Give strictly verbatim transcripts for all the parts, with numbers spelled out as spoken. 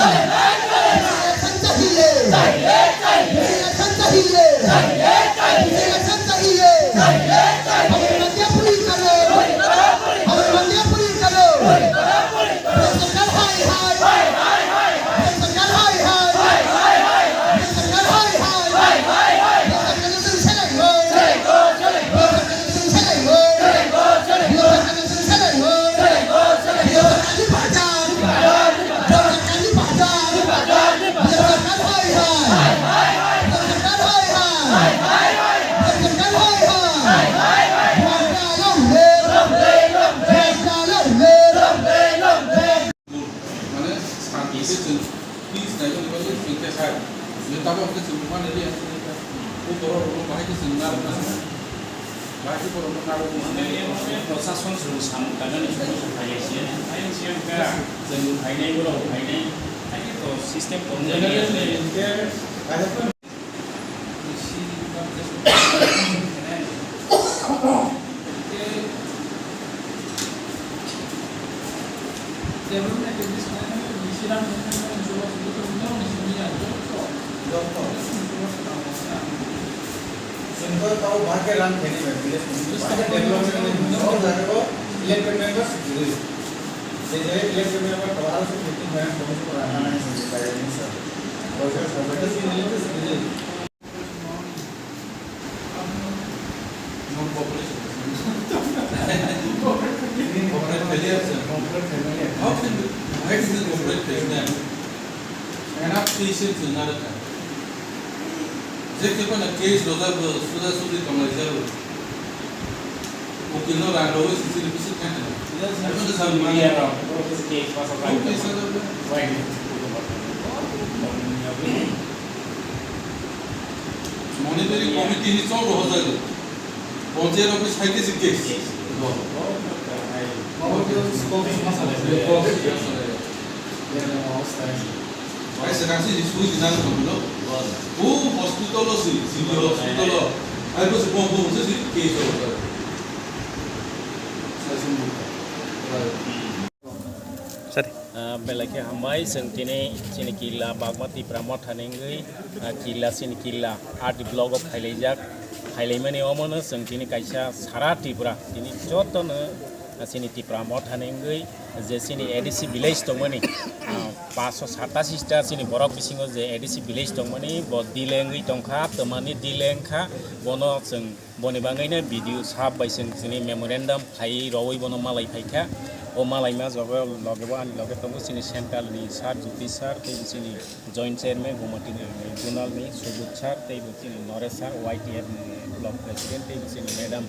Election chahiye. Election chahiye. Election chahiye. Hamadia puri karo. Hamadia puri karo. Sarkar hai hai. Sarkar hai hai. Sarkar hai hai. Sarkar hai hai. Mane, santi se chwng peace naikhe ni bagwi chwng khe khai. Je tabok khe chwng mane liya, o borok rok bahai khe chwng narwkna, bahai khe borok rok narwkna. Mane, mane, prosason chwng samung tangnani chwng khailai se. Chwng phainai borok phainai, hai khe to system tong. Generally, hwnkhe, I have Chwng to tabo bahai khe rang khainai bai, village committee bahai khe development ni, o jaga o elected members kwrwi. Je je elected member to aro se fifteen bai ang committee ko rang nai se bai ni sir. Bo se sir bai se elected kwrwi. Non population. Corporate failure, sir. Corporate failure. How can you, why is it corporate failure? Enough patience in another country. Je khe phano case rojak bo suda sudi tonglaijak bo. Ukil no rang rogwi sisiri bisi khaina. Yes, yes. Ano sa mani. Yes, yes. Why? Monitoring committee ni chong rohorjak. Panchayat office hai khe se case. Yes. Yes. Bai se nang se sui di nang tong no. O hospital o si, civil hospital o. Ai bo se bom bom se si case o. Sai sum bu. Sir. Ah, belai khe hambai, chwng tini chini killa Bagma Tipra Motha ni wngwi, ah, killa chini killa R D block o khailaijak. Khailaimani omono chwng tini kaisa sara Tripura tini jotono chini Tipra Motha ni wngwi je chini A D C village tongmani, ah, paanch sho satasi ta chini borok bisingo je A D C village tongmani bo dile wngwi tongkha, twmani dile wngkha, bono chwng boni bagwino B D O sahab bai chwng chini memorandum phaiwi rowui bono malai phaikha. O malaima jogo loge bo ani loge tongo chini central ni sir Jyoti sir tei chini Joint Chairman Gumati ni Regional ni Subodh sir, tei bo chini Noresh sir, Y T F ni Block President, tei bo chini Madam,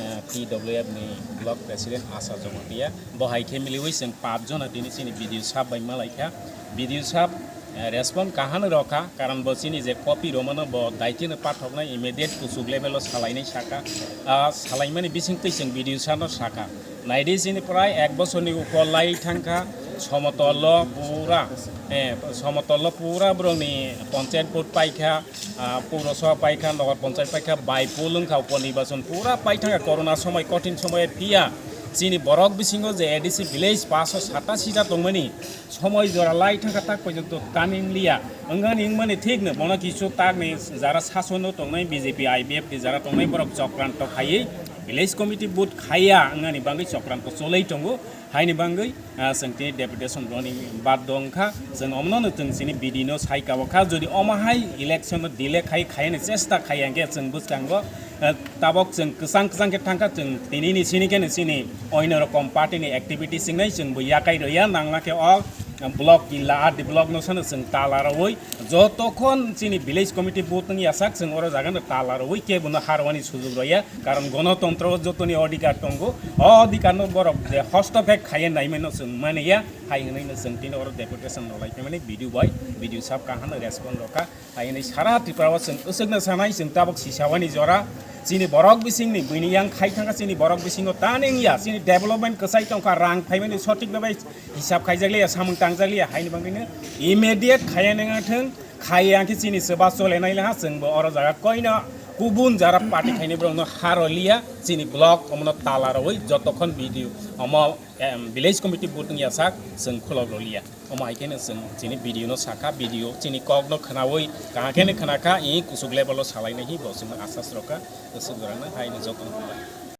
eh, P W F ni Block President Asha Jamatia. Bo hai khe miliwi chwng paanch jona tini chini B D O sahab bai malaikha. B D O sahab, eh, respond kaham rokha, karon bo chini je copy romano bo daitino pathoknai immediate kuchuk level o salainai saka. Ah, salaimani bisingtwi chwng B D O sahab no saka. Naidi chini prai ek bosorni ukol lai thangkha, somotolo pura, eh, somotolo pura borokni panchayat vote paikha, ah, purosabha paikha, nogor panchayat paikha, bai poll wngkha, upo nirbachon pura paithangkha, corona somoi, kothin somoi phiya chini borok bisingo je A D C village paanch sho satasi ta tongmani, somoi jora lai thangkha tak porjonto taning liya. Wngani wngmani thik no, bono kisu takni jara sasono tongnai B J P I P F ni jara tongnai borok chokranto khaiwi village committee vote khaiya wngani bagwi chokranto cholai tongo. Haini bagwi, ah, chwng tini deputation roni baddo wngkha. Chwng omono no chwng chini B D no sai kabo kha. Jodi omo hai election no delay khai, khaiyani chesta khaiya hwnkhe chwng bwskango, ah, tabok chwng kwchang kwchang khe thangkha, chwng tini ni sini khe ni chini oino rokom party ni activity chingnai chwng bo yakai rwya, nangma khe o block killa R D block no sano chwng tala rwui jotokhon chini village committee vote wng yasak chwng oro jaga no tala rwui kebo no harwani sujug rwya, karon gonotontro o jotoni odhikar tongo, o odhikar no borok je hostopek khaiya naimano chwng maniya, hai hwnwi no chwng tini oro deputation rwlai phaimani B D O bai, B D O sahab kaham no respond rwkha. Hai hwnwi sara Tripura o chwng aswkno sanai, chwng tabok sisawani jora. Chini borok bisingni buini yang khai thangkha, chini borok bisingo taning ya, chini development kwchai tongkha, rang phaimani sothik babai hisab khaijak liya, samung tangjak liya, haini bagwino immediate khaiya nang thung, khaiya khe chini swba chole nai laha, chwngbo oro jaga koino Kubun jara party khaini borokno ha roliya, chini block omono tala rwi jotokhon video omo, em, village committee butung yasak chwng khulok roliya. Omo hai kheno chwng chini video no sakha, video chini kok no khwnawi kaham kheno khwnakha, i kusuk level o salainai hi bo chwngno asas rokha, kusuk rokno haino jotono hambai.